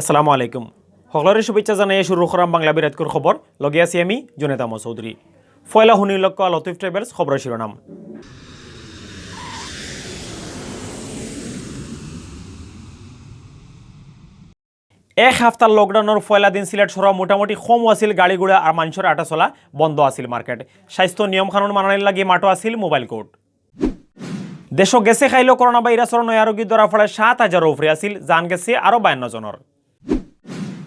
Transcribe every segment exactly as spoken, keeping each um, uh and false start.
আসসালামু আলাইকুম। হকলরে শুভেচ্ছা জানাইয়া শুরু করাম বাংলা বিরাটকুর খবর। লগে আছি আমি জুনেদ আহমদ চৌধুরী। পয়লা হুনিলক্কা লতিফ ট্রাভেলস খবরর শিরোনাম। এক হাফতার লকডাউনর পয়লা দিন সিলেট শহরো মোটামুটি কম আছিল গাড়ি-ঘোড়া আর মানষর আটা চলা, বন্ধ আছিল মার্কেট। স্বাস্থ্য নিয়ম কানুন মানানির লাগি মাঠো আছিল মোবাইল কোর্ট। দেশো গেছে কাইলো করোনা ভাইরাসর নয়া রোগী ধরা পড়ায় সাত হাজারর উপরে আছিল, জান গেছে আরো বায়ান্ন জনর।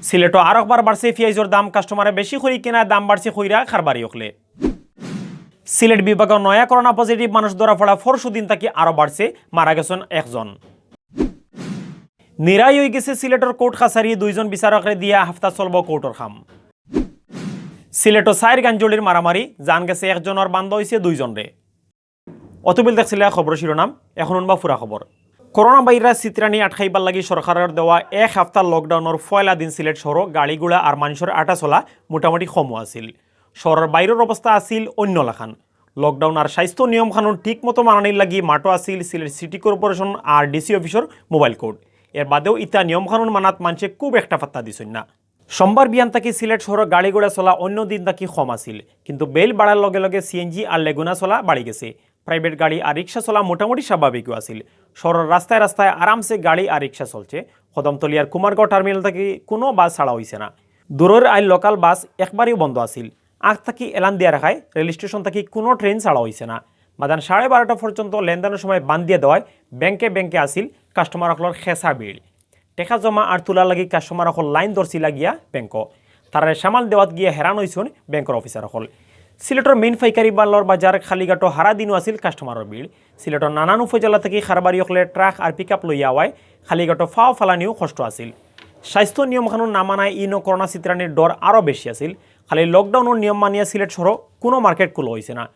সিলেটো আরোকবার বাড়ছে পিয়াইজর দাম, কাস্টমারে বেশি করি কিনায় দাম বাড়ছে কইরা কারবারি অকলে। সিলেট বিভাগো নয়া করোনা পজিটিভ মানুষ ধরা পড়া পরশু দিন থাকি আরো বাড়ছে, মারা গেছইন একজন। নিরাই অইগেছে সিলেটর কোর্ট কাছারি, দুইজন বিচারকরে দিয়া হাফতা চলবো কোর্টর কাম। সিলেটো চাইর গাঞ্জুলির মারামারি, জান গেছে একজনর, বান্দা অইছে দুইজনরে। অতবিল দেখছিলা খবরর শিরোনাম, এখন হুনবা পুরা খবর। করোনা ভাইরাস ছিতরানি আটকাইবার লাগি সরকারর দেওয়া এক হাফতার লকডাউনর পয়লা দিন সিলেট শহরো গাড়ি-ঘোড়া আর মানষর আটা চলা মোটামুটি কমও আছিল। শহরর বাইরর অবস্থা আছিল অইন্য লাখান। লকডাউন আর স্বাস্থ্য নিয়ম কানুন ঠিক মতো মানানির লাগি মাঠো আছিল সিলেট সিটি কর্পোরেশন আর ডিসি অফিসর মোবাইল কোর্ট। এর বাদেও ইতা নিয়ম কানুন মানাত মানষে খুব একটা পাত্তা দিছইন না। সোমবার বিয়ান থাকি সিলেট শহরো গাড়ি-ঘোড়া চলা অইন্য দিন থাকি কম আছিল, কিন্তু বেইল বাড়ার লগে লগে সিএনজি আর লেগুনা চলা বাড়ি গেছে। প্রাইভেট গাড়ি আর রিক্সা চলা মোটামুটি স্বাভাবিকও আছিল। শহরর রাস্তায় রাস্তায় আরামসে গাড়ি আর রিক্সা চলছে। কদমতলী আর কুমারগাঁও টার্মিনাল থাকি কুনু বাস ছাড়া অইছে না। দূরর আইল লোকাল বাস একবারেউ বন্ধ আছিল। আগ থাকি এলান দিয়া রাখায় রেল স্টেশন থাকি কুনু ট্রেন ছাড়া অইছে না। মাদান সাড়ে বারোটা পর্যন্ত লেনদেনর সময় বান্দ দিয়া দেওয়ায় ব্যাংকে ব্যাংকে আছিল কাস্টমার অকলর খেছা ভিড়। টেকা জমা আর তুলার লাগি কাস্টমার অকল লাইন ধরছিলা গিয়া ব্যাংকো। তারারে সামাল দেওয়াত গিয়া হেরান অইছইন ব্যাংকর অফিসার অকল। সিলেটর মেইন পাইকারি মালর বাজার কালিঘাটো হারা দিনও আছিল কাস্টমারর ভিড়। সিলেটর নানান উপজেলা থাকি কারবারি অকলে ট্রাক আর পিকআপ লইয়া আওয়ায় কালিঘাটো ফাও ফালানিও কষ্ট আছিল। স্বাস্থ্য নিয়ম কানুন না মানায় ইনো করোনা ছিতরানির ডর আরো বেশি আছিল। খালি লকডাউনর নিয়ম মানিয়া সিলেট শহরো কুনু মার্কেট খুলা অইছে না।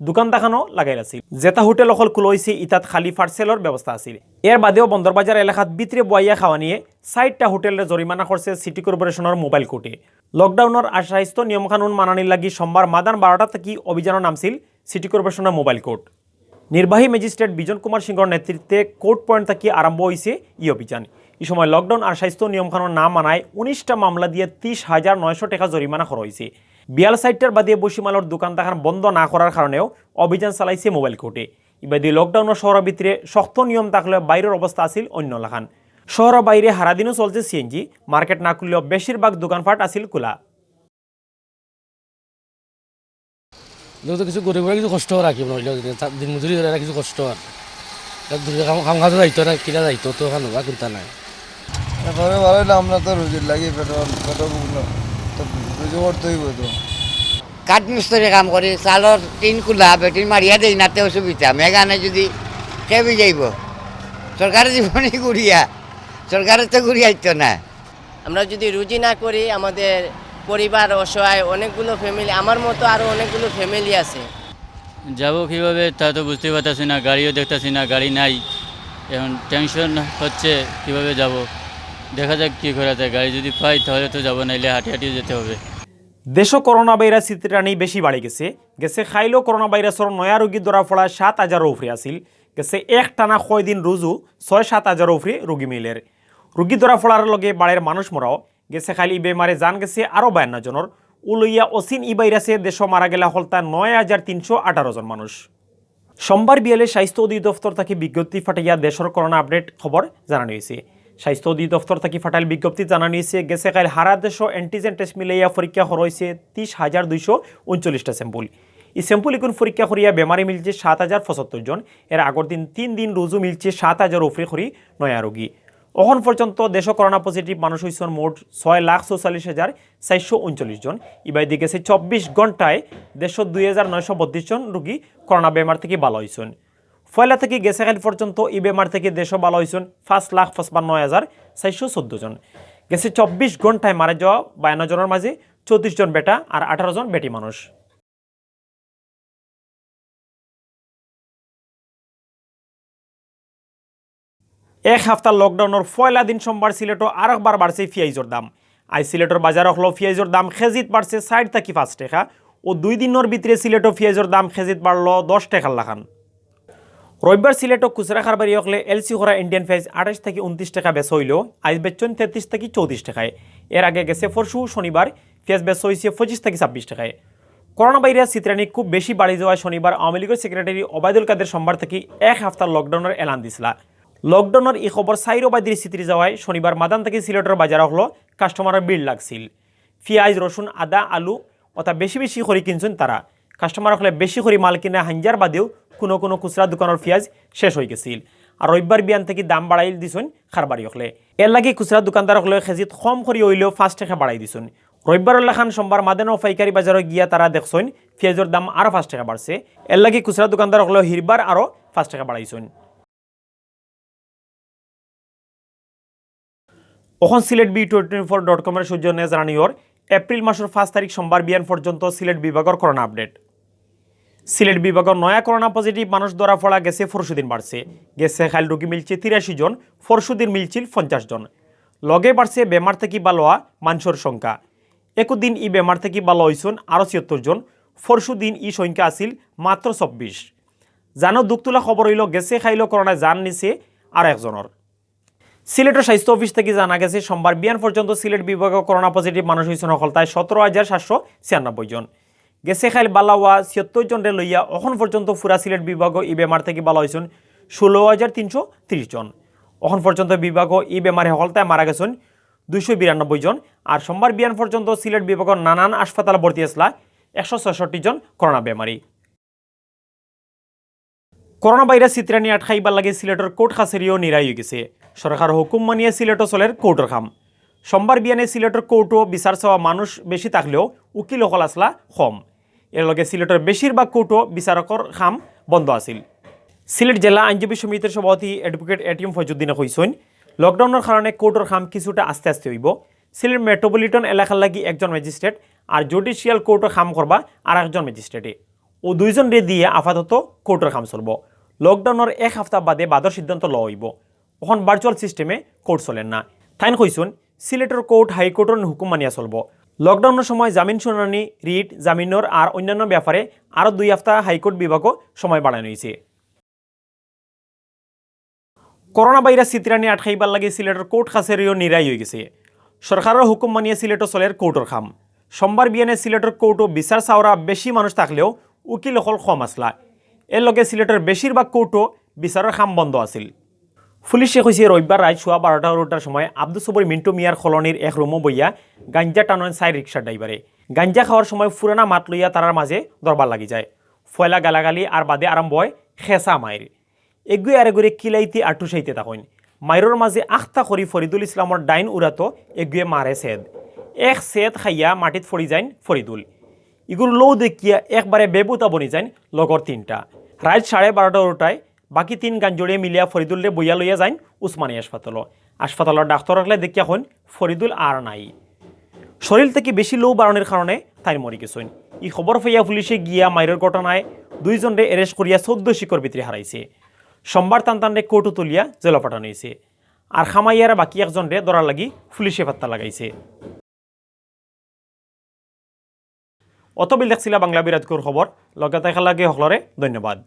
দোকান দাখানও লাগাইল আছিল। যেতা হোটেল অকল খুলা অইছে, ইতাত খালি পার্সেলর ব্যবস্থা আছিল। এর বাদেও বন্দরবাজার এলাকাত ভিতরে বওয়াইয়া খাওয়ানিয়ে চাইরটা হোটেলরে জরিমানা করছে সিটি কর্পোরেশনর মোবাইল কোর্টে। লকডাউনর আর স্বাস্থ্য নিয়ম কানুন মানানির লাগি সোমবার মাদান বারোটা থাকি অভিযানো নামছিল সিটি কর্পোরেশনর মোবাইল কোর্ট। নির্বাহী ম্যাজিস্ট্রেট বিজন কুমার সিংহর নেতৃত্বে কোর্ট পয়েন্ট থাকি আরম্ভ অইছে ই অভিযান। ই সময় লকডাউন আর স্বাস্থ্য নিয়ম কানুন না মানায় উনিশটা মামলা দিয়া তিশ হাজার নয়শো টেকা জরিমানা করা অইছে। বিয়াল চাইরটার বাদে বসিমালর দোকান দাখান বন্ধ না করার কারণেও অভিযান চালাইছে মোবাইল কোর্টে। ইবাদি লকডাউনর শহরর ভিতরে শক্ত নিয়ম থাকলেও বাইরর অবস্থা আছিল অইন্য লাখান। শহরর বাইরে হারাদিনও চলছে সিএনজি, মার্কেট না খুললেও বেশিরভাগ দোকানপাট আছিল খুলা। লোক তো কিছু গরিব অরা কিছু কষ্ট অর আর কি, মনে অইলো যে তা-, দিন মজুরি অরা কিছু কষ্ট অর। তা দূরে কাম, কাম কাজও যাইতো না, কিলা যাইতো, তো ওখানে বা চিন্তা নাই। তারপরে ভালো অইলো, আমরা তো রুজির লাগি পেটর, পেটর ভুক না, তো রুজি করতে অইবো তো। কাঠ মিস্ত্রি কাম করি, চালর টিন খুলা, বেটিন মারিয়া দেই না, তে অসুবিধা। মেঘ আনে যদি খেয়ে যাইবো। সরকারের জীবনই ঘুরিয়া, সরকারের তো ঘুরিয়া আইতো না। আমরা যদি রুজি না করি, আমাদের পরিবার অসহায়, অনেকগুলো ফ্যামিলি, আমার মতো আরও অনেকগুলো ফ্যামিলি আছে। যাব কিভাবে তা তো বুঝতে পারতাছি না, গাড়িও দেখতাছি না, গাড়ি নাই। এখন টেনশন হচ্ছে কিভাবে যাব, দেখা যাক কি করা যায়। গাড়ি যদি পাই তাহলে তো যাব, নাইলে হাঁটি হাঁটিও যেতে হবে। দেশো করোনা ভাইরাস ছিতরানি বেশি বাড়ি গেছে। গেছে কাইলো করোনা ভাইরাসর নয়া রোগী ধরা পড়া সাত হাজারর উপরে আছিল। গেছে এক টানা কয়দিন রুজু ছয় সাত হাজারর উপরে রোগী মিলের। রোগী ধরা পড়ার লগে বাড়ের মানুষ মরাও। গেছে কাইল ই বেমারে জান গেছে আরো বায়ান্ন জনর। উলইয়া অচিন ই ভাইরাসে দেশো মারা গেলা হকলতা নয় হাজার তিনশো আঠারো জন মানুষ। সোমবার বিয়ালে স্বাস্থ্য অধিদপ্তর থাকি বিজ্ঞপ্তি ফাটাইয়া দেশর করোনা আপডেট খবর জানানি অইছে। স্বাস্থ্য অধিদপ্তর থাকি ফাটাইল বিজ্ঞপ্তি জানানি অইছে, গেছে কাইল হারা দেশো অ্যান্টিজেন টেস্ট মিলাইয়া পরীক্ষা করা অইছে তিশ হাজার দুইশো ঊনচল্লিশটা স্যাম্পল। ই স্যাম্পল ইকুন পরীক্ষা করিয়া বেমারি মিলছে সাত হাজার পঁচাত্তর জন। এর আগর দিন তিন দিন রুজু মিলছে সাত হাজার উপরে করি নয়া রোগী। অখন পর্যন্ত দেশো করোনা পজিটিভ মানুষ অইছন মোট ছয় লাখ চৌচল্লিশ হাজার চারশো ঊনচল্লিশ জন। ইবাদি গেছে চব্বিশ ঘন্টায় দেশো দুই হাজার নয়শো বত্রিশ জন রোগী করোনা বেমার থাকি ভালা অইছন। পয়লা থাকি গেছে কাইল পর্যন্ত ই বেমার থাকি দেশো ভালা অইছন পাঁচ লাখ পঁচপান্ন হাজার চারশো চৌদ্দ জন। গেছে চব্বিশ ঘন্টায় মারা যাওয়া বায়ান্ন জনর মাঝে চৌত্রিশ জন বেটা আর আঠারো জন বেটি মানুষ। এক হাফতার লকডাউনর পয়লা দিন সোমবার সিলেটো আরোকবার বাড়ছে পিয়াইজর দাম। আইজ সিলেটর বাজার অকলো পিয়াইজর দাম কেজিত বাড়ছে চাইর থাকি পাঁচ টেকা। ও দুই দিনর ভিতরে সিলেটো পিয়াইজর দাম কেজিত বাড়লো দশ টেকার লাখান। রবিবার সিলেটো খুচরা কারবারি অকলে এলসি করা ইন্ডিয়ান পেঁয়াজ আঠাইশ থাকি ঊনত্রিশ টেকা বেচা অইলেও আইজ বেচছইন তেত্রিশ থাকি চৌত্রিশ টেকায়। এর আগে গেছে পরশু শনিবার পেঁয়াজ বেচা অইছে পঁচিশ থাকি ছাব্বিশ টেকায়। করোনা ভাইরাস ছিতরানি খুব বেশি বাড়ি যাওয়ায় শনিবার আওয়ামী লীগর সেক্রেটারি ওবায়দুল কাদের সোমবার থাকি এক হাফতার লকডাউনর এলান দিছলা। লকডাউনর ই খবর চাইর ওবায়দির ছিতরি যাওয়ায় শনিবার মাদান থাকি সিলেটর বাজার অকলো কাস্টমারর ভিড় লাগছিল। পিয়াজ, রসুন, আদা, আলু অতা বেশি বেশি করি কিনছইন তারা। কাস্টমার অকলে বেশি করি মাল কিনা হাইঞ্জার বাদেও কুনু কুনু খুচরা দোকানর পিয়াজ শেষ অইগেছিল। আর রবিবার বিয়ান থাকি দাম বাড়াই দিছইন কারবারি অকলে। এরলাগি খুচরা দোকানদার অকলে কেজিত কম করি অইলেও পাঁচ টেকা বাড়াই দিছইন। রবিবারর লাখান সোমবার মাদান ও পাইকারি বাজারো গিয়া তারা দেখছইন পিয়াজর দাম আরো পাঁচ টেকা বাড়ছে। এরলাগি খুচরা দোকানদার অকলে হিরবার আরো পাঁচ টেকা বাড়াইছইন। অখন Sylhet B twenty four dot কমর সৌজন্যে জানানি অর এপ্রিল মাসর পাঁচ তারিখ সোমবার বিয়ান পর্যন্ত সিলেট বিভাগর করোনা আপডেট। সিলেট বিভাগর নয়া করোনা পজিটিভ মানুষ ধরা পড়া গেছে পরশুদিন বাড়ছে। গেছে কাইল রুগী মিলছে তিরাশি জন, পরশুদিন মিলছিল পঞ্চাশ জন। লগে বাড়ছে বেমার থাকি ভালা অওয়া মানষর সংখ্যা। একু দিন ই বেমার থাকি ভালা অইছইন আরো ছিয়াত্তর জন, পরশুদিন ই সংখ্যা আছিল মাত্র চব্বিশ। জানো দুখ তুলা খবর অইলো গেছে কাইলো করোনায় জান নিছে আরো একজনর। সিলেটর স্বাস্থ্য অফিস থাকি জানা গেছে সোমবার বিয়ান পর্যন্ত সিলেট বিভাগো করোনা পজিটিভ মানুষ অইছইন হকলতায় সতেরো হাজার সাতশো ছিয়ানব্বই জন। গেছে কাইল ভালা অওয়া ছিয়াত্তর জনরে লইয়া অখন পর্যন্ত পুরা সিলেট বিভাগো ই বেমার থাকি ভালা অইছইন ষোলো হাজার তিনশো তিরিশ জন। অখন পর্যন্ত বিভাগো ই বেমারে হকলতায় মারা গেছইন দুইশো বিরানব্বই জন। আর সোমবার বিয়ান পর্যন্ত সিলেট বিভাগর নানান হাসপাতালো ভর্তি আছলা একশো ছয়ষট্টি জন করোনা বেমারি। করোনা ভাইরাস ছিতরানি আটকাইবার লাগি সিলেটর কোর্ট কাছারিও নিরাই অইগেছে। সরকারর হুকুম মানিয়া সিলেটো চলের কোর্টর কাম। সোমবার বিয়ানে সিলেটর কোর্টো বিচার চাওয়া মানুষ বেশি থাকলেও উকিল অকল আছলা কম। এরলগে সিলেটর বেশিরভাগ কোর্টো বিচারকর কাম বন্ধ আছিল। সিলেট জেলা আইনজীবী সমিতির সভাপতি অ্যাডভোকেট এটিএম ফজুদ্দিনে কইছইন, লকডাউনর কারণে কোর্টর কাম কিছুটা আস্তে আস্তে অইবো। সিলেট মেট্রোপলিটন এলাকার লাগি একজন ম্যাজিস্ট্রেট আর জুডিশিয়াল কোর্টর কাম করবা আর একজন ম্যাজিস্ট্রেটে। অউ দুইজনরে দিয়া আপাতত কোর্টর কাম চলবো। লকডাউনর এক হাফতা বাদে বাদর সিদ্ধান্ত লওয়া অইবো। অখন ভার্চুয়াল সিস্টেমে কোর্ট চলের না। তাইন কইছইন, সিলেটর কোর্ট হাইকোর্টর হুকুম মানিয়া চলবো। লকডাউনর সময় জামিন শুনানি, রিট, জামিনর আর অইন্যান্য ব্যাপারে আরো দুই হাফতা হাইকোর্ট বিভাগো সময় বাড়ানি অইছে। করোনা ভাইরাস ছিতরানি আটকাইবার লাগি সিলেটর কোর্ট কাছারিও নিরাই অইগেছে। সরকারর হুকুম মানিয়া সিলেটো চলের কোর্টর কাম। সোমবার বিয়ানে সিলেটর কোর্টো বিচার চাওরা বেশি মানুষ থাকলেও উকিল অকল কম আছলা। এরলগে সিলেটর বেশিরভাগ কোর্টো বিচারর কাম বন্ধ আছিল। পুলিশে কইছে রবিবার রাইত সোয়া বারোটা উরুটার সময় আব্দুস সবুর মিন্টু মিয়ার কলোনির এক রুমো বইয়া গাঞ্জা টানইন চাইর রিক্সার ড্রাইভারে। গাঞ্জা খাওয়ার সময় পুরানা মাত লইয়া তারার মাঝে দরবার লাগি যায়। পয়লা গালাগালি আর বাদে আরম্ভ অয় খেসা মাইর। এগুয়ে আরেগুরে কিলাইতে আর ঠুসাইতে থাকইন। মাইরর মাঝে আখতা করি ফরিদুল ইসলামর ডাইন উরাতো এগুয়ে মারে সেদ। এক সেদ খাইয়া মাটিত ফড়ি যাইন ফরিদুল। ইগুর লৌ দেখিয়া একবারে বেবুতা বনি যাইন লগর তিনটা। রাইত সাড়ে বারোটা উরুটায় বাকি তিন গাঞ্জুড়ে মিলিয়া ফরিদুলরে বইয়া লইয়া যাইন উসমানী হাসপাতালো। হাসপাতালর ডাক্তর অকলে দেখিয়া কইন, ফরিদুল আর নাই। শরীর থাকি বেশি লৌ বাড়ানির কারণে তাইন মরি গেছইন। ই খবর পাইয়া পুলিশে গিয়া মাইরর ঘটনায় দুইজনরে অ্যারেস্ট করিয়া চৌদ্দ শিকর ভিতরে হারাইছে। সোমবার তান তানরে কোর্টো তুলিয়া জেলো পাঠানি অইছে। আর কামাইয়ার বাকি একজনরে ধরার লাগি পুলিশে পাত্তা লাগাইছে। অতবিল দেখছিলা বাংলা বিরাটকুর খবর। লগে থাকার লাগি হকলরে ধন্যবাদ।